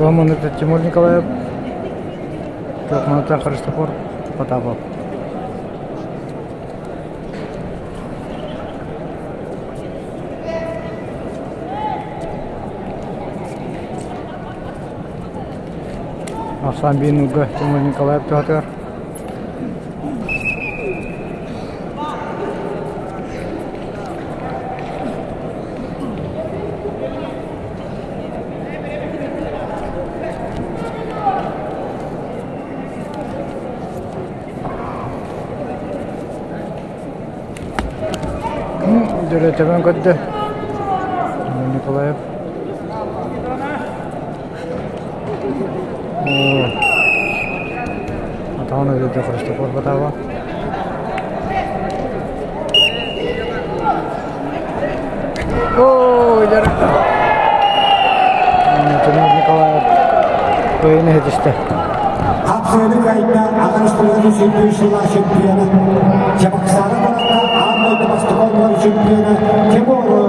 Кыһыл Тимур Николаев, Кыахманаттан Христофор Потапов. Ахсаан биир Тимур Николаев туһатыгар. Дөрөтөбөн көрдө Николаев. Атаҕын өлөрдө Христофор Батава. Ой, Тимур Николаев кыайыыны иһитистэ. Хапсыаны кыайда Аҕа Республикатын сүүрдүү сыла чемпиона, Чебоксары куоракка аан дойду бастакы оонньуулар чемпиона Тимур.